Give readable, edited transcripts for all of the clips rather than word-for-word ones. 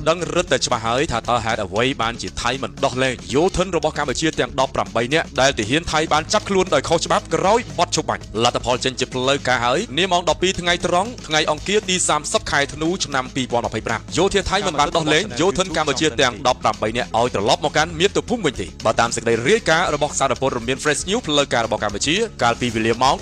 ដឹងរឹតតែច្បាស់ហើយថាតើហេតុអ្វីបានជាថៃមិនដោះលែងយោធិនរបស់កម្ពុជាទាំង18នាក់ដែលទាហានថៃបានចាប់ខ្លួនដោយខុសច្បាប់ក្រោយបទឈប់បាញ់លទ្ធផលចេញជាផ្លូវការហើយនាម៉ោង12ថ្ងៃត្រង់ថ្ងៃអង្គារទី30ខែធ្នូឆ្នាំ2025យោធាថៃមិនបានដោះលែងយោធិនកម្ពុជាទាំង18នាក់ឲ្យត្រឡប់មកកាន់មាតុភូមិវិញទេបើតាមសេចក្តីរាយការណ៍របស់សារព័ត៌មាន Fresh News ផ្លូវការរបស់កម្ពុជាកាលពីវេលាម៉ោង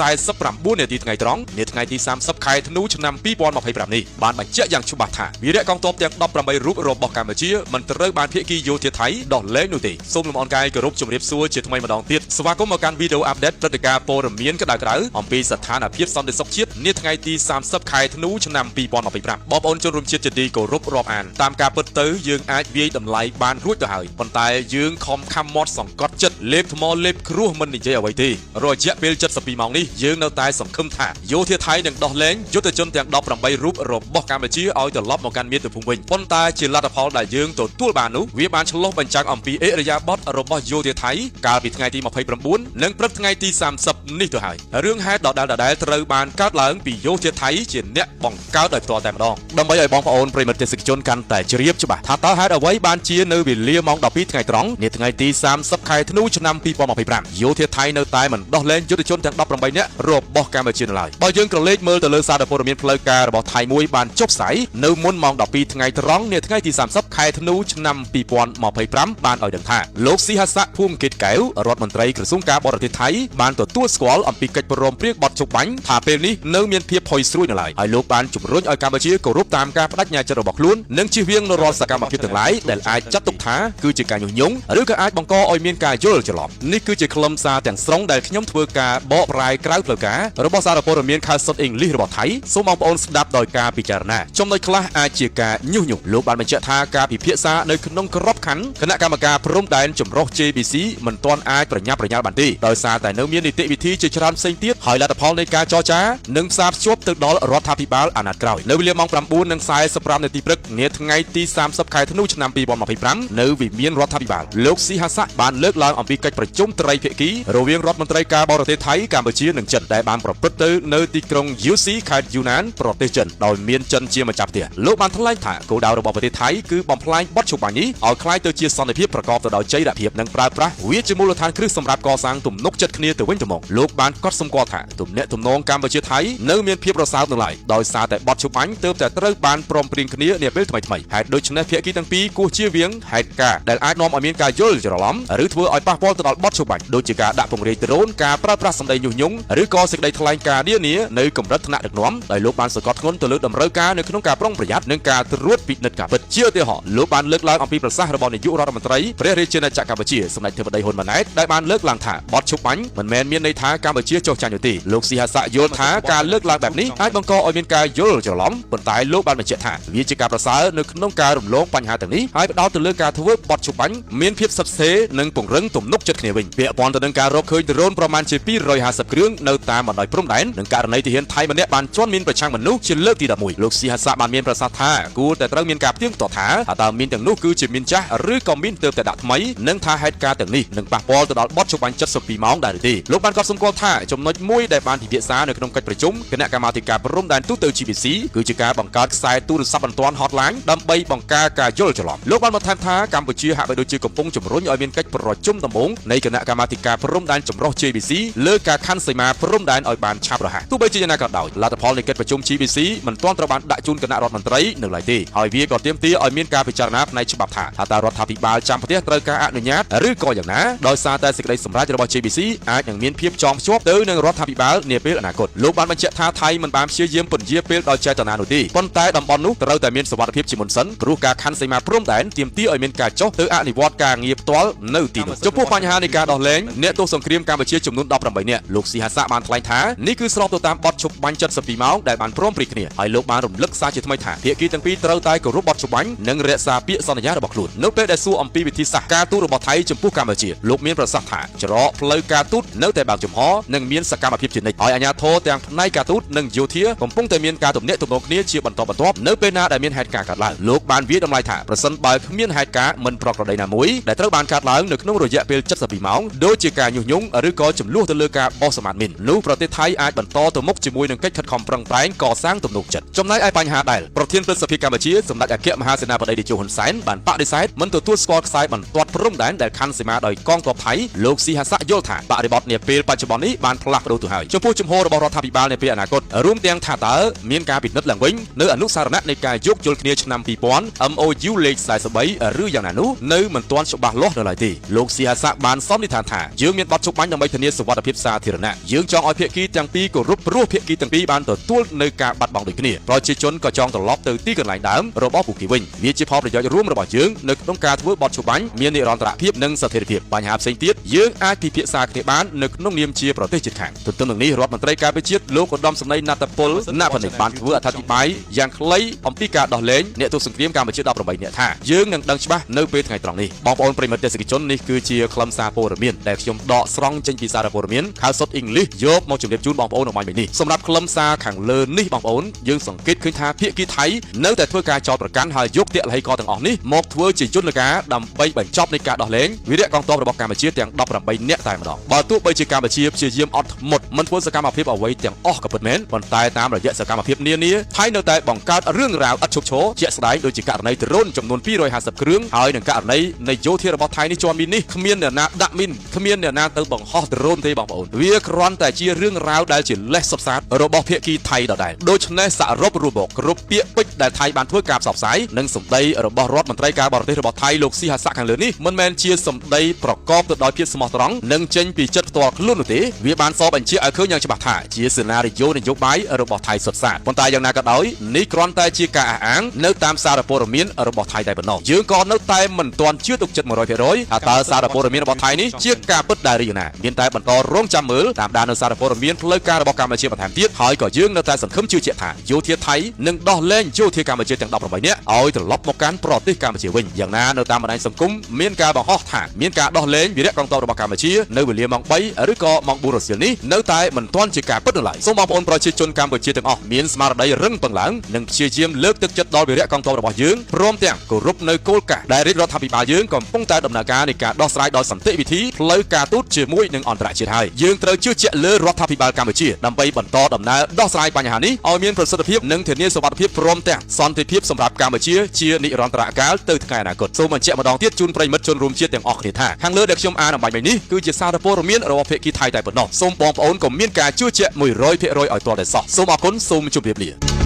12:49នាទីថ្ងៃត្រង់នាថ្ងៃទី30ខែធ្នូឆ្នាំ2025នេះបានបញ្ជាក់យ៉ាងច្បាស់ថាវីរៈកងទ័ពទាំង18រូបរបស់កម្ពុជាមិនត្រូវបានភាគីយោធាថៃដោះលែងនោះទេសូមលំអរកាយគោរពជម្រាបសួរជាថ្មីម្ដងទៀតស្វាគមន៍មកកាន់វីដេអូ update ព្រឹត្តិការណ៍ព័ត៌មានក្តៅៗអំពីស្ថានភាពសន្តិសុខជាតិនាថ្ងៃទី30ខែធ្នូឆ្នាំ2025បងប្អូនជនរួមជាតិជាទីគោរពរាប់អានតាមការពិតទៅយើងអាចវាយតម្លៃបានរួចទៅហើយប៉ុន្តែយើងខំខំមាត់សង្កត់ចិត្តលេបថ្មលេបគ្រោះមិននិយាយអ្វីទេរយៈពេល72ម៉ោងនេះយើងនៅតែសង្ឃឹមថាយោធាថៃនឹងដោះលែងយុទ្ធជនទាំង18រូបរបស់កម្ពុជាឲ្យត្រឡប់មកកាន់មាតុភូមិវិញប៉ុន្តែជាលទ្ធផលដែលយើងទទួលបាននោះវាបានឆ្លុះបញ្ចាំងអំពីអិរិយាបថរបស់យោធាថៃកាលពីថ្ងៃទី29និងព្រឹកថ្ងៃទី30នេះទៅហើយរឿងហេតុដដែលៗត្រូវបានកើតឡើងពីយោធាថៃជាអ្នកបង្កើតដោយផ្ទាល់តែម្ដងដើម្បីឲ្យបងប្អូនប្រិយមិត្តទេសកជនកាន់តែជ្រាបច្បាស់ថាតើហេតុអ្វីបានជានៅវេលាម៉ោង12ថ្ងៃត្រង់នាថ្ងៃទី30ខែធ្នូឆ្នាំ2025យោធាថៃនៅតែមិនដោះលែងយុទ្ធជនទាំង18នាក់របស់កម្ពុជានៅឡើយបើយើងក្រឡេកមើលទៅលើសារព័ត៌មានផ្លូវការរបស់ថៃមួយបានចុះផ្សាយនៅមុនម៉ោង12ថ្ងៃត្រង់នាថ្ងៃទី30ខែធ្នូឆ្នាំ2025បានឲ្យដឹងថាលោកស៊ីហាស័កភូមិគិតកែវរដ្ឋមន្ត្រីក្រសួងការបរទេសថៃបានទទួលស្គាល់អំពីកិច្ចព្រមព្រៀងបទជប់បាញ់ថាពេលនេះនៅមានភាពផុយស្រួយនៅឡើយហើយលោកបានជំរុញឲ្យកម្ពុជាគោរពតាមការបដិញ្ញាចិត្តរបស់ខ្លួននិងជៀសវាងនូវរាល់សកម្មភាពទាំងឡាយដែលអាចចាត់ទុកថាគឺជាការញុះញង់ឬក៏អាចបង្កឲ្យមានការយល់ច្រឡំនេះគឺជាខ្លឹមសារទាំងស្រុងដែលខ្ញុំធ្វើការបកប្រែក្រៅផ្លូវការរបស់សារព័ត៌មានខៅសុតអ៊ីងលីសរបស់ថៃសូមបងប្អូនស្ដាប់ដោយការពិចារណាចំណុចខ្លះអាចជាការញុះញង់លោកបានបញ្ជាក់ថាការពិភាក្សានៅក្នុងក្របខ័ណ្ឌគណៈកម្មការព្រំដែនចម្រុះ JBC មិនទាន់អាចប្រញាប់ប្រញាល់បានទេដោយសារតែនៅមាននីតិវិធីជាច្រើនផ្សេងទៀតហើយលទ្ធផលនៃការចរចានឹងផ្សារភ្ជាប់ទៅដល់រដ្ឋាភិបាលអាណត្តិក្រោយនៅវេលាម៉ោង9:45នាទីព្រឹកនាថ្ងៃទី30ខែធ្នូឆ្នាំ2025នៅវិមានរដ្ឋាភិបាលលោកស៊ីហាស័កបានលើកឡើងអំពីកិច្ចប្រជុំត្រីភាគីរវាងរដ្ឋមន្ត្រីការបរទេសថៃកម្ពុជានិងចិនដែលបានប្រព្រឹត្តទៅនៅទីក្រុងយូស៊ីខេត្តយូណានប្រទេសចិនដោយមានចិនជាម្ចាស់ផ្ទះលោកបានថ្លែងថាគោលដៅរបស់ប្រទេសថៃគឺបំផ្លាញបទឈប់បាញ់នេះឲ្យក្លាយទៅជាសន្តិភាពប្រកបទៅដោយចីរភាពនិងប្រើប្រាស់វាជាមូលដ្ឋានគ្រឹះសម្រាប់កសាងទំនុកចិត្តគ្នាទៅវិញទៅមកលោកបានកត់សម្គាល់ថាទំនាក់ទំនងកម្ពុជាថៃនៅមានភាពរសើបនៅឡើយដោយសារតែបទឈប់បាញ់ទើបតែត្រូវបានព្រមព្រៀងគ្នានាពេលថ្មីៗហេតុដូច្នេះភាគីទាំងពីរគួរជៀសវាងហេតុការណ៍ដែលអាចនាំឲ្យមានការយល់ច្រឡំឬធ្វើឲ្យប៉ះពាល់ទៅដល់បទឈប់បាញ់ដូចជាការដាក់ពង្រាយដ្រូនការប្រើប្រាស់សម្ដីញុះញង់ឬក៏សេចក្តីថ្លែងការណ៍នានានៅកម្រិតថ្នាក់ដឹកនាំដោយលោកបានសង្កត់ធ្ងន់ទៅលើតម្រូវការនៅក្នុងការប្រុងប្រយ័ត្ននិងការត្រួតពិនិត្យការពិតជាឧទាហរណ៍លោកបានលើកឡើងអំពីប្រសាសន៍របស់នាយករដ្ឋមន្ត្រីព្រះរាជាណាចក្រកម្ពុជាសម្ដេចធិបតីហ៊ុនម៉ាណែតដែលបានលើកឡើងថាបទឈប់បាញ់មិនមែនមានន័យថាកម្ពុជាចុះចាញ់នោះទេលោកស៊ីហាស័កយល់ថាការលើកឡើងបែបនេះអាចបង្កឲ្យមានការយល់ច្រឡំប៉ុន្តែលោកបានបញ្ជាក់ថាវាជាការប្រសើរនៅក្នុងការរំលងបញ្ហាទាំងនេះហើយផ្ដោតទៅលើការធ្វើបទឈប់បាញ់មានភាពស្ថិតស្ថេរនិងពង្រឹងទំនុកចិត្តគ្នាវិញពាក់ព័ន្ធទៅនឹងការរកឃើញដ្រូនប្រមាណជា250គ្រឿងនៅតាមបណ្ដោយព្រំដែននិងករណីទាហានថៃម្នាក់បានជន់មីនប្រឆាំងមនុស្សជាលើកទី11លោកស៊ីហាស័កបានមានប្រសាសន៍ថាគួរតែត្រូវមានការផ្ទៀងផ្ទាត់ថាតើមីនទាំងនោះគឺជាមីនចាស់ឬក៏មីនទើបតែដាក់ថ្មីនិងថាហេតុការណ៍ទាំងនេះនឹងប៉ះពាល់ទៅដល់បទឈប់បាញ់72ម៉ោងដែរឬទេលោកបានកត់សម្គាល់ថាចំណុចមួយដែលបានពិភាក្សានៅក្នុងកិច្ចប្រជុំគណៈកម្មាធិការព្រំដែនទូទៅ GBC គឺជាការបង្កើតខ្សែទូរស័ព្ទបន្ទាន់ hotline ដើម្បីបង្ការការយល់ច្រឡំលោកបានបន្ថែមថាកម្ពុជាហាក់បីដូចជាកំពុងជំរុញឲ្យមានកិច្ចប្រជុំដំបូងនៃគណៈកម្មាធិការព្រំដែនចម្រុះ JBC លើការខណ្ឌសីមាព្រំដែនឲ្យបានឆាប់រហ័សទោះបីជាយ៉ាងណាក៏ដោយលទ្ធផលនៃកិច្ចប្រជុំ GBC មិនទាន់ត្រូវបានដាក់ជូនគណៈរដ្ឋមន្ត្រីនៅឡើយទេហើយវាក៏ទាមទារឲ្យមានការពិចារណាផ្នែកច្បាប់ថាតើរដ្ឋាភិបាលចាំប្រទេសត្រូវការអនុញ្ញាតឬក៏យ៉ាងណាដោយសារតែសេចក្តីសម្រេចរបស់ JBC អាចនឹងមានភាពចងភ្ជាប់ទៅនឹងរដ្ឋាភិបាលនាពេលអនាគតលោកបានបញ្ជាក់ថាថៃមិនបានព្យាយាមពន្យាពេលដោយចេតនានោះទេប៉ុន្តែតំបន់នោះត្រូវតែមានសុវត្ថិភាពជាមុនសិនព្រោះការខណ្ឌសីមាព្រំដែនទាមទារឲ្យមានការចុះទៅអនុវត្តការងារផ្ទាល់នៅទីនោះចំពោះបញ្ហានៃការដោះលែងអ្នកទោសសង្គ្រាមកម្ពុជាចំនួន18នាក់លោកស៊ីហាស័កបានថ្លែងថានេះគឺស្របទៅតាមបទឈប់បាញ់72ម៉ោងដែលបានព្រមព្រៀងគ្នាហើយលោកបានរំលឹកសារជាថ្មីថាភាគីទាំងពីរត្រូវតែគោរពបទឈប់បាញ់និងរក្សាពាក្យសន្យារបស់ខ្លួននៅពេលដែលសួរអំពីវិធីសាស្ត្រការទូតរបស់ថៃចំពោះកម្ពុជាលោកមានប្រសាសន៍ថាច្រកផ្លូវការទូតនៅតែបើកចំហនិងមានសកម្មភាពជានិច្ចហើយអាជ្ញាធរទាំងផ្នែកការទូតនិងយោធាកំពុងតែមានការទំនាក់ទំនងគ្នាជាបន្តបន្ទាប់នៅពេលណាដែលមានហេតុការណ៍កើតឡើងលោកបានវាយតម្លៃថាប្រសិនបើគ្មានហេតុការណ៍មិនប្រក្រតីណាមួយដែលត្រូវបានកើតឡើងនៅក្នុងរយៈពេល ពេល72ម៉ោងដូចជាការញុះញង់ឬក៏ចំនួនទៅលើការបោះសម្អាតមីននោះប្រទេសថៃអាចបន្តទៅមុខជាមួយនឹងកិច្ចខិតខំប្រឹងប្រែងកសាងទំនុកចិត្តចំណែកឯបញ្ហាដែលប្រធានព្រឹទ្ធសភាកម្ពុជាសម្ដេចអគ្គមហាសេនាបតីតេជោហ៊ុនសែនបានបដិសេធមិនទទួលស្គាល់ខ្សែបន្ទាត់ព្រំដែនដែលខណ្ឌសីមាដោយកងទ័ពថៃលោកស៊ីហាសាក់យល់ថាបរិបទនាពេលបច្ចុប្បន្ននេះបានផ្លាស់ប្ដូរទៅហើយចំពោះជំហររបស់រដ្ឋាភិបាលនាពេលអនាគតរួមទាំងថាតើមានការពិនិត្យឡើងវិញនៅអនុស្សរណៈនៃការយោគយល់គ្នាឆ្នាំ2000 MOU លេខ43ឬយ៉ាងណានោះនៅមិនទាន់ច្បាស់លាស់នៅឡើយទេលោកស៊ីហាសាក់បានសន្និដ្ឋានថាយើងមានបទឈប់បាញ់ដើម្បីធានាសុវត្ថិភាពសាធារណៈយើងចង់ឲ្យភាគីទាំងពីរគោរពព្រោះភាគីទាំងពីរបានទទួលនៅការបាត់បង់ដូចគ្នាប្រជាជនក៏ចង់ត្រឡប់ទៅទីកន្លែងដើមរបស់ពួកគេវិញវាជាផលប្រយោជន៍រួមរបស់យើងនៅក្នុងការធ្វើបទឈប់បាញ់មាននិរន្តរភាពនិងស្ថិរភាពបញ្ហាផ្សេងទៀតយើងអាចពិភាក្សាគ្នាបាននៅក្នុងនាមជាប្រទេសជិតខាងទន្ទឹមនឹងនេះរដ្ឋមន្ត្រីការពារជាតិលោកឧត្តមសម្ដីណត្តពលណវនិបានធ្វើអត្ថាធិប្បាយយ៉ាងខ្លីអំពីការដោះលែងអ្នកទោសសង្គ្រាមកម្ពុជា18នាក់ថាយើងនឹងដឹងច្បាស់នៅពេលថ្ងៃត្រង់នេះបងប្អូនប្រិយមិត្តទេសកជននេះគឺជាខ្លឹមសារព័ត៌មានដែលខ្ញុំដកស្រង់ចេញពីសារព័ត៌មានខៅសុតអ៊ីងលីសយកមកជម្រាបជូនបងប្អូននៅបាញ់នេះសម្រាប់ខ្លឹមសារខាងលើនេះបងប្អូនយើងសង្កេតឃើញថាភាគីថៃនៅតែធ្វើការចោទប្រកាន់ហើយយកតាក់លហីកទាំងអស់នេះមកធ្វើជាយន្តការដើម្បីបញ្ចប់នៃការដោះលែងវីរៈកងទ័ពរបស់កម្ពុជាទាំង18នាក់តែម្ដងបើទោះបីជាកម្ពុជាព្យាយាមអត់ធ្មត់មិនធ្វើសកម្មភាពអ្វីទាំងអស់ក៏ពិតមែនប៉ុន្តែតាមរយៈសកម្មភាពនានាថៃនៅតែបង្កើតរឿងរ៉ាវឥតឈប់ឈរជាក់ស្ដែងដូចជាករណីដ្រូនចំនួន250គ្រឿងហើយនឹងករណីនៃយោធារបស់ថៃនេះជាន់មីននេះគ្មានអ្នកណាដាក់មីនគ្មានអ្នកណាទៅបង្ហោះដ្រូនទេបងប្អូនវាគ្រាន់តែជារឿងរ៉ាវដែលជាលេសសុបសាទរបស់ភាគីថៃដដែលដូច្នេះសរុបរួមមកគ្រប់ពាក្យពេចន៍ដែលថៃបានធ្វើការផ្សព្វផ្សាយនិងសម្ដីរបស់រដ្ឋមន្ត្រីការបរទេសរបស់ថៃលោកស៊ីហាសាក់ខាងលើនេះមិនមែនជាសម្ដីប្រកបទៅដោយភាពស្មោះត្រង់និងចេញពីចិត្តផ្ទាល់ខ្លួននោះទេវាបានសបញ្ជាក់ឲ្យឃើញយ៉ាងច្បាស់ថាជាសេណារីយ៉ូនយោបាយរបស់ថៃសុទ្ធសាធប៉ុន្តែយ៉ាងណាក៏ដោយនេះគ្រាន់តែជាការអះអាងនៅតាមសារព័ត៌មានរបស់ថៃតែប៉ុណ្ណោះយើងក៏នៅតែមិនទាន់ជឿទុកចិត្ត100%ថាតើសារព័ត៌មានរបស់ថៃនេះជាការពិតដែរឬយ៉ាងណាមានតែបន្តរងចាំមើលតាមដាននៅសារព័ត៌មានផ្លូវការរបស់កម្ពុជាបន្ថែមទៀតហើយក៏យើងនៅតែសង្ឃឹមជឿជាក់ថាយោធាថៃនឹងដោះលែងយោធាកម្ពុជាទាំង18នាក់ឲ្យត្រឡប់មកកាន់ប្រទេសកម្ពុជាវិញយ៉ាងណានៅតាមបណ្ដាញសង្គមមានការបង្ហោះថាមានការដោះលែងវីរៈកងទ័ពរបស់កម្ពុជានៅវេលាម៉ោង3ឬក៏ម៉ោង4រសៀលនេះនៅតែមិនទាន់ជាការពិតនៅឡើយសូមបងប្អូនប្រជាជនកម្ពុជាទាំងអស់មានស្មារតីរឹងប៉ឹងឡើងនិងព្យាយាមលើកទឹកចិត្តដល់វីរៈកងទ័ពរបស់យើងព្រមទាំងគោរពនៅគោលការណ៍ដែលរាជរដ្ឋាភិបាលយើងកំពុងតែដំណើរការនៃការដោះស្រាយដោយសន្តិវិធីផ្លូវការទូតជាមួយនឹងអន្តរជាតិហើយយើងត្រូវជឿជាក់លើរដ្ឋាភិបាលកម្ពុជាដើម្បីបន្តដំណើរដោះស្រាយបញ្ហានេះឲ្យមានប្រសិទ្ធភាពនិងធានាសុវត្ថិភាពព្រមទាំងសន្តិភាពសម្រាប់កម្ពុជាជានិរន្តរកាលទៅថ្ងៃអនាគតសូមបញ្ជាក់ម្ដងទៀតជូនប្រិយមិត្តជនរួមជាតិទាំងអស់គ្នាថាខាងលើដែលខ្ញុំអានអំបញ្ញមិញនេះគឺជាសារព័ត៌មានរបស់ភាគីថៃតែប៉ុណ្ណោះសូមបងប្អូនកុំមានការជឿជាក់100%ឲ្យទាល់តែសោះសូមអរគុណសូមជម្រាបលា